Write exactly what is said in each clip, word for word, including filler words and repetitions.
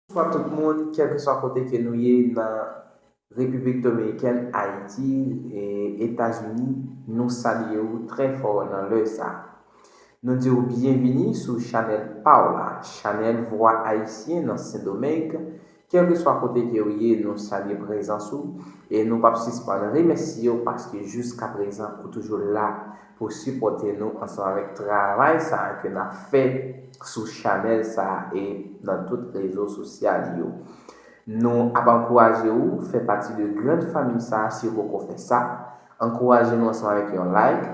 Bonswa tout moun, kèlkeswa kote ke nou ye nan Repiblik Dominikèn, Ayiti, e Etazini, nou salye w trè fò nan lè sa. Nou di w byenvini sou chanèl pa w la, chanèl Vwa Ayisyen nan Sendomeng. Kèlkeswa kote ke w ye, nou salye prezans ou e nou p ap sispann remèsye w paske jiska prezan ou toujou la pou sipòte nou ansanm avèk travay sa a ke n ap fè sou chanèl sa a e nan tout rezo sosyal yo. Nou ap ankouraje w fè pati de grann fanmi sa a si w poko fè sa. Ankouraje nou ansanm avèk yon like,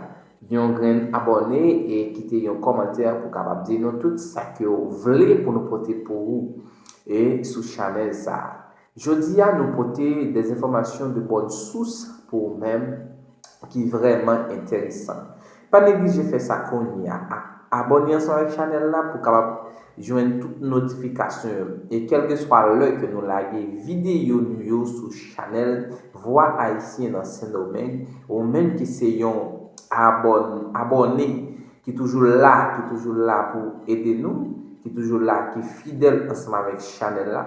yon grenn abòne e kite yon kòmantè pou kapab di nou tout sa ke w vle pou nou pote pou ou e sou chanèl sa a. Jodi a, nou pote des enfòmasyon de bòn sous pou ou menm ki vrèman enteresan. Pa neglije fè sa kounye a. A- Abòne ansanm avèk chanèl la pou kapab jwenn tout notifikasyon yo. E kèlkeswa lè ke nou lage videyo nou yo sou chanèl Vwa Ayisyen nan Sendomeng, ou menm ki se yon abòn, abòne ki toujou la, ki toujou la pou ede nou, ki toujou la, ki fidèl ansanm avèk chanèl la,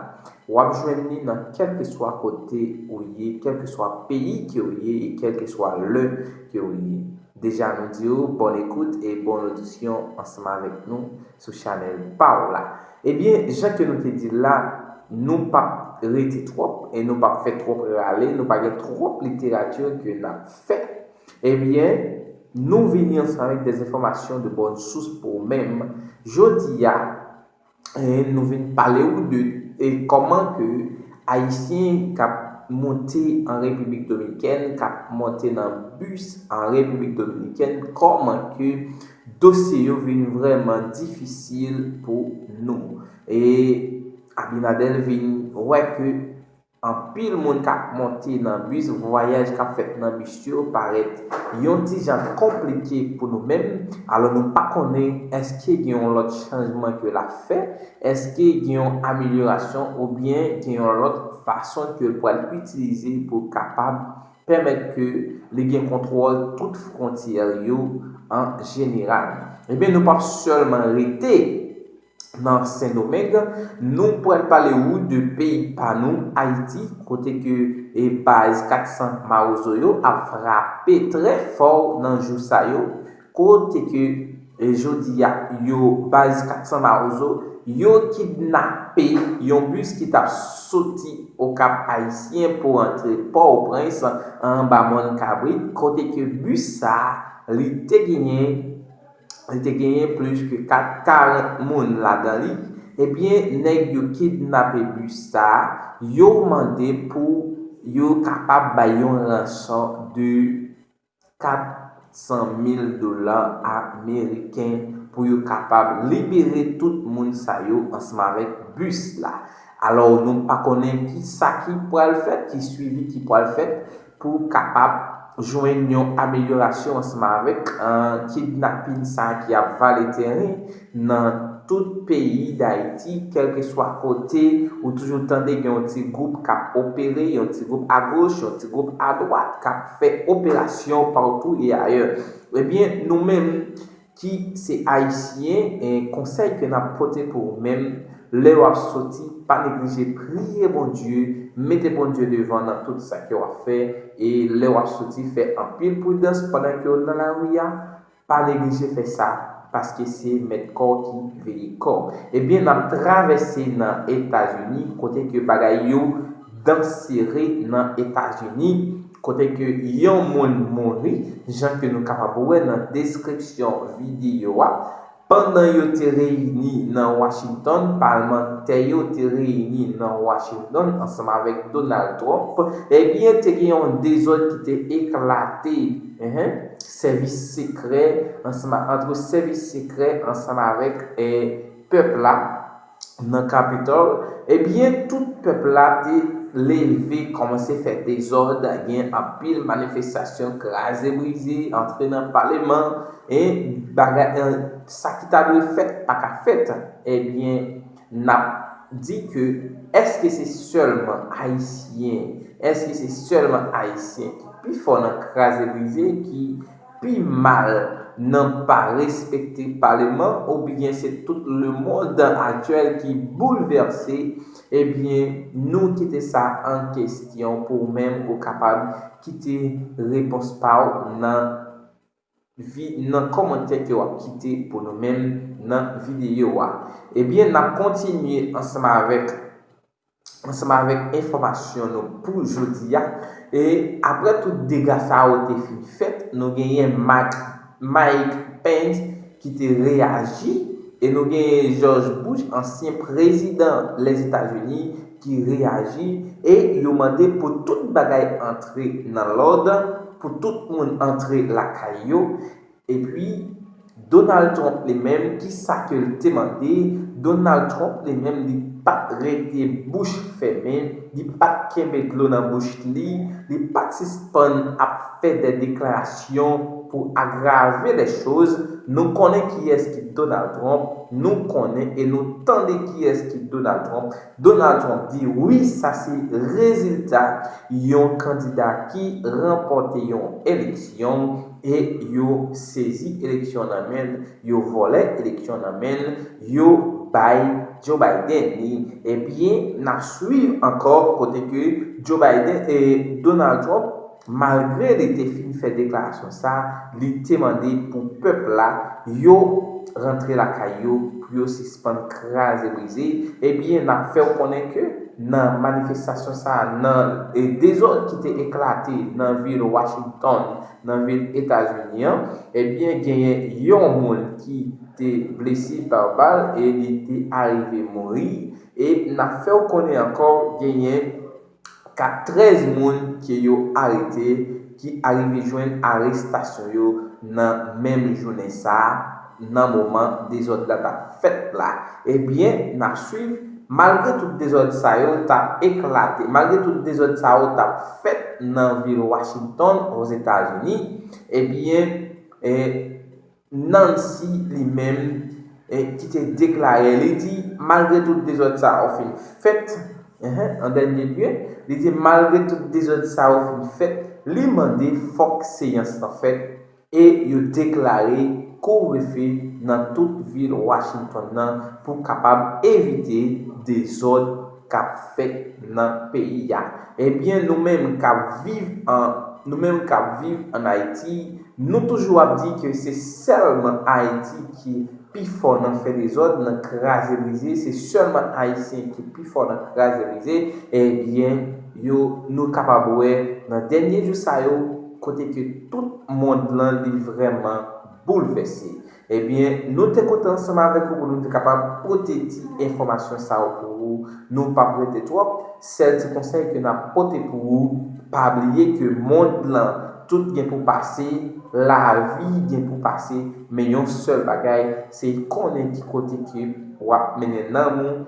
w ap jwenn li nan kèlkeswa kote ou ye, kèlkeswa peyi ke ou ye e kèlkeswa lè ke ou ye. Deja nou di w bòn ekout e bòn odisyon ansanm avèk nou sou chanèl pa w la. Ebyen, jan ke nou te di l la, nou p ap rete twòp e nou p ap fè twòp rale, nou pa gen twòp literati ke n ap fè. Ebyen, nou vini ansanm avèk des enfòmasyon de bòn sous pou ou menm. Jodi a, e nou vin pale w de e kòman ke Ayisyen k ap monte an Repiblik Dominikèn, k ap monte nan bis an Repiblik Dominikèn, kòman ke dosye yo vin vrèman difisil pou nou. E Abinader vin wè ke anpil moun k ap monte nan bis, vwayaj k ap fèt nan bis yo parèt yon ti jan konplike pou nou menm. Alò, nou pa konnen èske gen yon lòt chanjman ke l ap fè, èske gen yon amelyorasyon oubyen gen yon lòt fason ke l pral itilize pou kapab pèmèt ke li gen kontwòl tout fwontyè yo an jeneral. Ebyen, nou p ap sèlman rete nan Sendomeng, nou pral pale ou de peyi pa nou, Ayiti, kote ke e baz kat san Mawozo yo ap frape trè fò nan jou sa yo, kote ke e jodi a yo baz kat san Mawozo yo kidnape yon bis ki t ap soti Okap Ayisyen pou antre Pòtoprens anba Mòn Kabrit, kote ke bis sa a li te genyen li te genyen plis ke kat karant moun ladan li, ebyen, nèg yo kidnape bis sa a, yo mande pou yo kapab bay yon ranson de kat san mil dola ameriken pou yo kapab libere tout moun sa yo ansanm avèk bis la. Alò, nou pa konnen ki sa ki pral fèt, ki swivi ki pral fèt, pou kapab jwenn yon amelyorasyon ansanm avèk kidnapin sa ki ap vale teren nan tout peyi Dayiti, kèlkeswa kote ou toujou tande gen yon ti gwoup k ap opere, yon ti gwoup agoch, yon ti gwoup adwat k ap fè operasyon partou e ayè. Ebyen, nou menm, ki se Ayisyen, e konsèy ke n ap pote pou ou menm, lè w ap soti, pa neglije priye Bondye, mete Bondye devan nan tout sa ke w ap fè, e lè w ap soti, fè anpil pridans pandan ke w nan lari a, pa neglije fè sa, paske se mèt kò ki veye kò. Ebyen, n ap travèse nan Etazini, kote ke bagay yo dansere nan Etazini, kote ke yon moun mouri, jan ke nou kapab wè nan deskripsyon videyo a. Pandan yo te reyini nan Washington, palmantè yo te reyini nan Washington ansanm avèk Donald Trump, ebyen, te gen yon dezòd ki te eklate, enhen, sèvis sekrè ansanm a- ant sèvis sekrè ansanm avèk, eh, pèp la nan Kapitòl, ebyen, tout pèp la te leve, kòmanse fè dezòd, gen anpil manifestasyon, kraze brize, antre nan paleman, e bagay, e, sa ki ta dwe fèt pa ka fèt. Ebyen, n ap di ke èske se sèlman Ayisyen, èske se sèlman Ayisyen ki pi fò nan kraze brize, ki pi mal nan pa respekte paleman, oubyen se tout lemonn aktyèl ki boulvèse, ebyen, nou kite sa an kesyon pou ou menm ou kapab kite repons pa w nan vi nan kòmantè ke w ap kite pou nou menm nan videyo a. Ebyen, n ap kontinye ansanm avèk ansanm avèk enfòmasyon nou pou jodi a. E apre tout dega sa yo te fin fèt, nou genyen Mike, Mike Pence ki te reyaji, e nou genyen George Bush, ansyen prezidan Lèzetazini, ki reyaji, e yo mande pou tout bagay antre nan lòd, pou tout moun antre lakay yo. Epi, Donald Trump li menm, ki sa ke l te mande? Donald Trump li menm, li pa t rete bouch fèmen, li pa t kenbe dlo nan bouch li, li pa t sispann ap fè de deklarasyon pou agrave les choses. Nou konnen kiyès ki Donald Trump, nou konnen e nou tande kiyès ki Donald Trump. Donald Trump di wi, sa se rezilta yon kandida ki ranpòte yon eleksyon e yo sezi eleksyon nan men l, yo vòlè eleksyon nan men l, yo bay Joe Biden li. Ebyen, n ap swiv ankò kote ke Joe Biden e Donald Trump, malgre li te fin fè deklarasyon sa, li te mande pou pèp la, yo rantre lakay yo, pou yo sispann kraze brize. Ebyen, n ap fè w konnen ke nan manifestasyon sa, nan e dezòd ki te eklate nan vil Washington, nan vil Etazini an, ebyen, genyen yon moun ki te blese pa bal e li te arive mouri. E n ap fè w konnen ankò, genyen ka trèz moun ke yo arete, ki arive jwenn arestasyon yo nan menm jounen sa a, nan moman dezòd la t ap fèt la. Ebyen, n ap swiv, malgre tout dezòd sa yo t ap eklate, malgre tout dezòd sa yo t ap fèt nan vil Washington, Ozetazini, ebyen, e, Nancy li menm, e, ki te deklare, li di, malgre tout dezòd sa yo fin fèt, enhen, an dènye lye, li di, malgre tout dezòd sa yo fin fèt, li mande fòk seyans lan fèt e yo deklare kouvrefe nan tout vil Washington nan pou kapab evite dezòd k ap fèt nan peyi a. Ebyen, nou menm k ap viv an, nou menm k ap viv ann Ayiti, nou toujou ap di ke se sèlman Ayiti ki pi fò nan fè dezòd, nan kraze brize, se sèlman Ayisyen ki pi fò nan kraze brize. Ebyen, yo, nou kapab wè nan dènye jou sa yo, kote ke tout mond lan li vrèman boulvèse. Ebyen, nou te kontan ansanm avèk ou pou nou te kapab pote ti enfòmasyon sa yo pou ou. Nou p ap rete twòp. Sèl ti konsèy ke n ap pote pou ou, pa bliye ke mond lan, tout gen pou pase, lavi gen pou pase, men yon sèl bagay, se konnen ki kote ke w ap mennen nanm ou,